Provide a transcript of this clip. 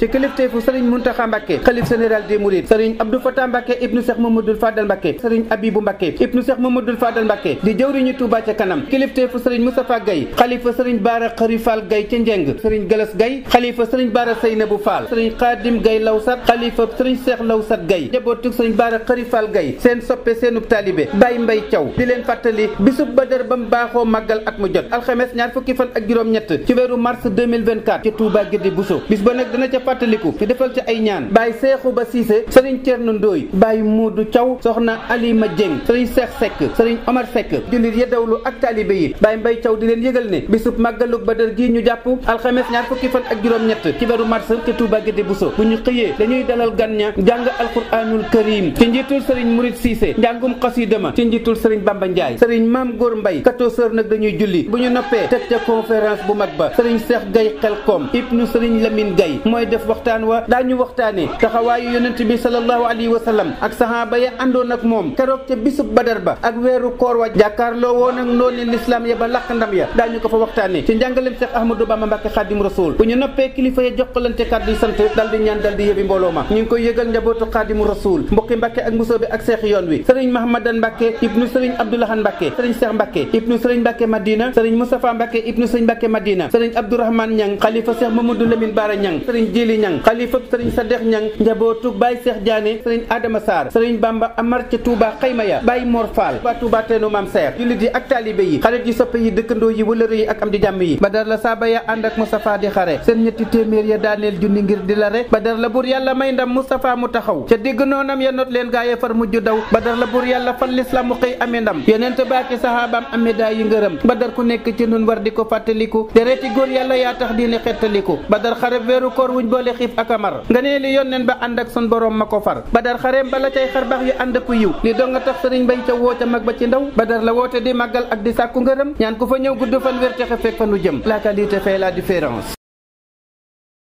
ci kilifteefu sëriñ Muntaxa Mbàkke xalif général des mourides sëriñ Abdou Fatah Mbàkke ibnu Cheikh Mamadou Fadal Mbàkke sëriñ Abibu Mbàkke ibnu Cheikh Mamadou Fadal Mbàkke di jëwriñu Touba ca kanam kilifteefu sëriñ Moustapha Gaye xalifa sëriñ Baara Xari Fall Gaye ca Njeng sëriñ Galas Gaye xalifa sëriñ Baara Seynabu Fall sëriñ Xaadim Gaye Lawsat xalifa sëriñ Cheikh Lawsat Gaye njabootu sëriñ Baara Xari Fall Gaye seen soppe seenub taalibe Baye Mbay Thiaw di leen fàttali bisub Badar ba mu baaxoo màggal at mu jot alxames ñaar fukki fan ak juróom-ñett ci weeru mars 2024 ci Touba Guédé Bousso bis ba nag dana ca fàttaliku ci defal ca ay ñaan Baye Seexu Ba Siise sëriñ Cerno Ndooy Baye Moodu Thiaw soxna Alima Dieng sëriñ Seex Seck sëriñ Omar Seck jullit ya dawlu ak taalibe yi Baye Mbay Thiaw di leen yëgal ne bisub màggalug Badar gi ñu jàpp alxames ñaar fukki fan ak juróom-ñett ci weeru mars ci Touba Guédé Bousso bu ñu xëyee dañuy dalal gan ña jàng alquranul karim ci njiitul sëriñ Murid Siise njàngum xasida ma ci njiitul sëriñ Bamba Ndiaye sëriñ Maam Góor Mbay 14h nag dañuy julli bu ñu noppee teg ca conférence bu mag ba sëriñ Cheikh Gaye Xelkom ibnu sëriñ Lamine Gaye mooy def waxtaan wa daañu waxtaane taxawaayu yonent bi sallallahu alayhi wa sallam ak sahaaba ya àndoon ak moom keroog ca bisub Badar ba ak weeru koor wa jàkkaarloo woon ak noonu lislaam ya ba laq ndam ya daañu ko fa waxtaane ci njàngalem Cheikh Ahmadou Bamba Mbàkke Xaadim Rasul bu ñu noppee kilifa ya jokkalante kàddu yi sant dal di ñaan dal di yëbi mbooloo ma ñu ngi koy yëgal njabootu Xaadimu Rasul mbokki Mbàkke ak mbusoobe ak seex yoon wi sëriñ Mahamadan Mbàkke ibnu sëriñ Abdoulahan Mbàkke sëriñ Cheikh Mbàkke ibnu sëriñ Mbàkke Madina sëriñ Moustapha Mbàkke ibnu sëriñ Mbàkke Madina sëriñ Abdourahmane Ñang xalifa Cheikh Mamadou Lamine Bara Ñang sëriñ Jili Ñang xalifa sëriñ Sadex Ñang njabootu Baye Cheikh Diané sëriñ Adama Sarr sëriñ Bamba Amar ca Touba Xayma ya Baye Mor Fall ba Touba teenu Maam Seex jullit yi ak taalibe yi xarit yi soppe yi dëkkandoo yi wëlëre yi ak am di jàmm yi Badar la saaba ya ànd ak Moustapha di xare seen ñetti téeméer ya daaneel junni ngir di la rek Badar la buur yàlla may ndam Moustapha mu taxaw ca digg noonam ya not leen gaaye far mujj daw Badar la buur yàlla fal lislaam mu xëy amee ndam yonent baaki sahabaam amee daa yi ngërëm Badar ku nekk ci nun war di ko fàttaliku dereti góor yàlla yaa tax diine xettaliku Badar xareb weeru koor wuñ boole xiif ak amar nga nee li yonneen ba ànd ak sun borom ma ko far Badar xareem bala cay xar baax yu ànd ak yiw li doo nga tax sëriñ Mbay ca woo ca mag ba ci ndaw Badar la woote di màggal ak di sàkku ngërëm ñaan ku fa ñëw gudd fan wér ca xefeek fa nu jëm la qualité fait la différence